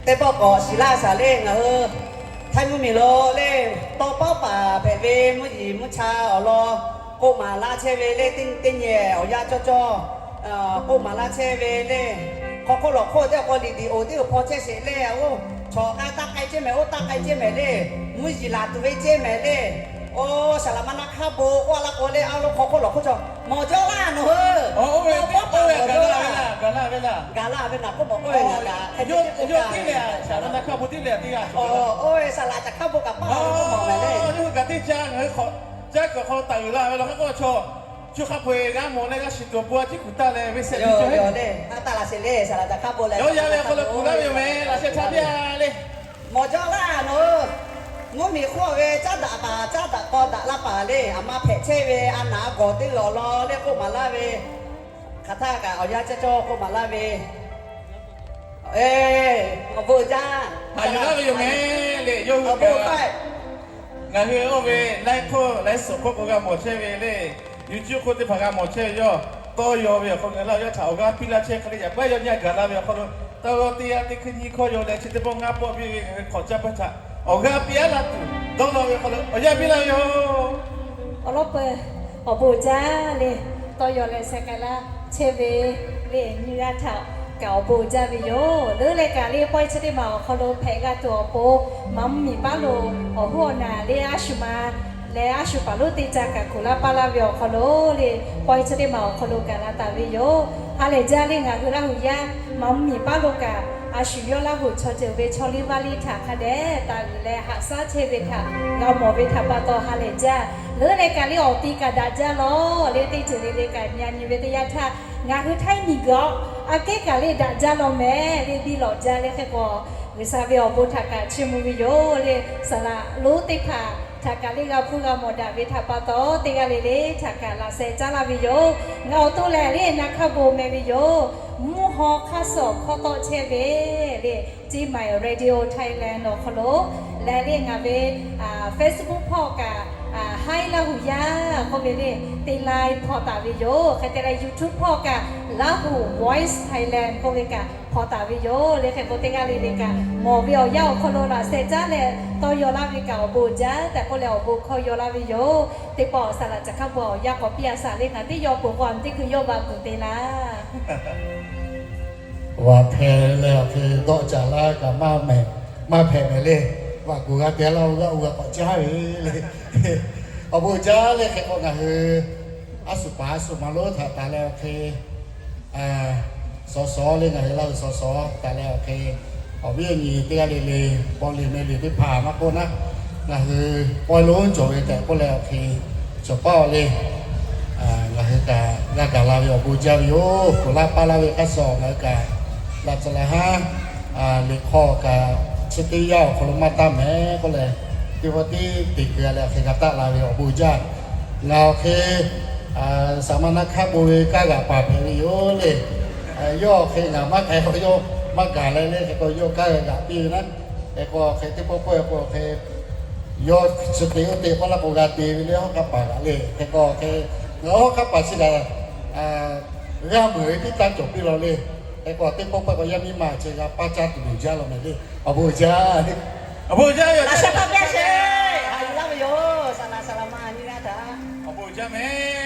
Teˇ pawˆ k'awꞈ shiˍ laˇ shaˍ le, ngaˬ hui Htaiˇ mvuhˇmiˬ lo le, tawˇ pawˉ paˍ hpehꞈ ve mvuhˇ yiˍ mvuhˇ cha awˬ lawn k'oˆ maˍ laˇ chehˇ ve le, teˇ nyi teˇ nyi awˬ yanˇ cawˇ cawˇ k'oˆ maˍ laˇ chehˇ ve le. Hk'aw hk'oˆ lawˬ hk'oˆ teˇ k'aw liꞈ diˍ oˬ teˇ oˬ hpaw chehˇ sheˍ le, oˇ chaw k'a taˇ k'ai cehˇ mehˍ, oˇ taˇ k'ai cehˇ mehˍ le, mvuhˇ yiˍ laˬ tuˬ ve cehˇ mehˍ le. Oˇ saˍ laˍ ma na hk'aˇ bon k'oˆ a laˇ k'o le, a lo hk'aw hk'oˆ lawˬ hk'oˆ chaw mawˬ jaw laˇ nawˬ hui. Gaˬ laˇ ve naˬ k'oˆ mawˬ k'oˆ ve, gaˬ laˇ ve naˬ k'oˆ mawˬ k'oˆ ve, gaˬ laˇ ve naˬ k'oˆ mawˬ k'oˆ ve, gaˬ laˇ ve naˬ k'oˆ mawˬ k'oˆ ve, saˍ laˍ caˍ hk'aˇ bon kaꞈ paˇ ve k'oˆ mawˬ mehˍ le. Yawˇ hui kaꞈ teˇ caˇ ngaˬ hui hk'awꞈ caˇ kuiˬ awˬ hk'aw lo taˍ uiˍ la ve law hk'aˇ k'oˆ chaw, chi hk'a peu-eˬ g'a mawˬ leh g'a shiˍ tuˬ awˬ pon a ciˉ kuˬ taˇ leh ve sehꞈ ve cawˬ le. Taˇ laꞈ sheˍ le, saˍ laˍ caˍ hk'aˇ bon leh yawˇ ya ve awˬ hk'aw lo kuˬ laˇ ve yoˬ mehˍ, laꞈ sheh htaꞈ piˇ-a le. Mawˬ jaw laˇ nawˬ hui. Mvuhˇmiˬ hk'oˆ ve caˉ daꞈ paˍ caˉ daꞈ k'aw daꞈ laˇ paˍ le, aˬ ma hpehꞈ chehˇ ve a naˍ a gawˬ teˇ g'aˇ awˬ lawn le k'oˆ maˍ laˇ ve, hk'aˬ htaˇ kaꞈ awˬ yanˇ cawˇ cawˇ k'oˆ maˍ laˇ ve, awˬ bon jaˇ, haꞈ yuˬ laˇ ve yoˬ mehˍ le. Yawˇ hui ngaˬ hui oˇ ve laiˉ hk'oˆ laiˉ suhˍ hk'oˆ k'o g'a mawˬ chehˇ ve le, YouTube hk'oˆ teˇ hpaˍ g'a mawˬ chehˇ ve yawˇ tawˇ yaw ve awˬ hk'aw lo ngaˬ hui laˇ yawˇ htaꞈ awˬ g'aˇ piˇ laˇ chehˇ hk'e le, yaꞈ k'aˉ yawˇ nyaˇ gaˬ la ve awˬ hk'aw lo, taˇ g'awˇ teˇ g'aˇ teˇ hkui nyiˇ hkawˇ yaw leh chi teˇ pawˆ ngaˇ pawˆ piˇ ve ngaˬ hui hk'awꞈ caˇ pawˆ htaꞈ awˬ g'aˇ piˇ aˉ laˇ tuˬ dawˇ law ve awˬ hk'aw lo awˬ yanˇ piˇ laˇ ve yoˬ. Awˬ lawn peuˬ, awˬ bon jaˇ le, tawˇ yaw leh sheh k'ai laˇ chehˇ ve le, nyiˇ g'aˇ htaꞈ kaꞈ awˬ bon jaˇ ve yoˬ. Leuˉ leh kaꞈ le pawehˇ chi teˇ maˬ awˬ hk'aw lo hpehꞈ g'a tuˬ awˬ pon, maˍ mvuhˇmiˬ paˉ lo awˬ hoˉ awˬ naˍ le a shu ma leh a shu paˍ lonˉ teˇ caˇ kaꞈ kuˬ laˇ paˇ laˇ ve awˬ hk'aw lo le, pawehˇ chi teˇ maˬ awˬ hk'aw lo gaˬ la taˍ ve yoˬ. Ha lehˬ jaˇ le ngaˬ hui Laˇ huˍ yaˇ maˍ mvuhˇmiˬ paˉ lo kaꞈ a shu yawˇ Laˇ huˍ chaw ceuˬ ve chaw liˇ vaˇ liˇ htaꞈ hk'a dehꞈ taˍ uiˍ leh haꞈ shaˉ chehˇ ve htaꞈ g'a mawˬ ve htaꞈ pa taw ha lehˬ jaˇ. Leuˉ leh kaꞈ le awˬ ti kaꞈ daꞈ jaˇ lawˬ le, teˇ ceuˬ le le kaꞈ nyi a nyi ve teˇ yanˇ htaˇ ngaˬ hui Htaiˇ miˬguiˬ aꞈ kehˉ kaꞈ le daꞈ jaˇ lawˬ mehˍ le, biˇ lawꞈ jaˇ le hk'e k'o, G'uiˬsha ve awˬ bon htaꞈ kaꞈ chiˇ mvuh ve yoˬ le. Saˍ laꞈ lonˉ teˇ hpaˍ htaꞈ kaꞈ le g'a hpuˇ g'a mawˬ daꞈ ve htaꞈ pa taw teˇ g'aˇ le le htaꞈ kaꞈ laꞈ sheh caˉ laˇ ve yoˬ. Ngaˬ awˬ to lehˬ le na hk'aˇ bon meh ve yoˬ. Mvuhˇ haw hk'aˇ suh awˬ hkawˇ tawˆ chehˇ ve le, Ciˇ Maiˍ Radio Thailand awˬ hk'aw lo lehˬ le ngaˬ ve Facebook hpawˇ kaꞈ Haiˉ Laˇ huˍ yaˇ k'oˆ ve le te lai hpaw taˍ ve yoˬ. Hk'e te leh YouTube hpawˇ kaꞈ Laˇ huˍ Voice Thailand k'oˆ ve kaꞈ hpaw taˍ ve yoˬ le. Hk'e k'o teˇ g'aˇ le le kaꞈ mawˬ ve awˬ yanˇ awˬ hk'aw lo laꞈ sheh caˉ leh tawˇ yaw laˇ ve kaꞈ awˬ bon jaˇ tehꞈ k'oˆ leh awˬ bon hkawˇ yaw laˇ ve yoˬ. Teˇ pawˆ saˍ laꞈ caˍ hk'aˇ bon awˬ yanˇ k'awꞈ piˇ a shaˍ le, ngaˬ teˇ yaw peuˬ k'o a teˇ hkui yawˇ va kuˬ te laˇ. Vaꞈ hpehꞈ leh awˬ hk'e dawˆ caˍ laˇ kaꞈ maˇ mehˍ, maˇ hpehꞈ mehˍ le. Vaꞈ kuˬ g'a te laˇ, oˇ g'aˇ oˇ g'a k'awꞈ caˇ ve le. Awˬ bon jaˇ leh hk'e k'o ngaˬ hui a shu paˍ a shu ma lonˉ htaꞈ taˍ leh awˬ hk'e, sawˍ sawˍ le ngaˬ hui Laˇ huˍ sawˍ sawˍ taˍ leh awˬ hk'e, awˬ viˉ awˬ nyi teˇ g'aˇ le le, paw liꞈ meh liꞈ teˇ hpaˍ maˇ k'oˆ naˉ, ngaˬ hui pawehˇ lonˉ cawˬ ve tehꞈ k'oˆ leh awˬ hk'e, cawˬ paˇ awˬ le ngaˬ hui kaꞈ g'a gaˬ la ve awˬ bon jaˇ ve yoˬ. Kuˬ laˇ paˇ laˇ ve hk'aˇ suh ngaˬ hui kaꞈ laꞈ ca la haˉ liꞈ hk'aw kaꞈ chi teˇ yanˇ awˬ hk'aw lo maˇ taˇ mehˍ k'oˆ leh, teˇ pawˆ tiˉ te keu leh awˬ hk'e g'a taˆ la ve awˬ bon jaˇ. Ngaˬ awˬ hk'e saˍ ma na hk'aˇ bon ve kanˉ g'aꞈ paˍ hpehꞈ ve yoˬ le. Yawˇ awˬ hk'e ngaˬ maˇ k'ai k'o yawˇ maˇ gaˬ leh le, hk'e k'o yawˇ kanˉ g'aꞈ piˇ ve naˉ. Hk'e k'o hk'e teˇ pawˆ pawehˇ k'o hk'e yawˇ chi te oˇ te k'oˆ laˇ k'o g'a te ve le, hawˉ hk'aˇ paˍ kaꞈ le. Hk'e k'o hk'e ngaˬ hawˉ hk'aˇ paˍ chi kaꞈ g'aˇ meuˍ ve tiˉ taˇ cawˬ piˇ law le. Hk'e k'o teˇ pawˆ pawehˇ k'o yaˇ miˇ ma chi g'a paˇ caˇ tuˬ loˍ jaˇ law mehˍ le. Awˬ bon jaˇ. Awˬ bon jaˇ yoˬ. Laꞈ sheh taˇ piˇ a sheˍ. Haꞈ yuˬ laˇ ve yoˬ. Saˍ laꞈ saˍ laꞈ ma nyi g'aˇ htaꞈ awˬ bon jaˇ mehˍ.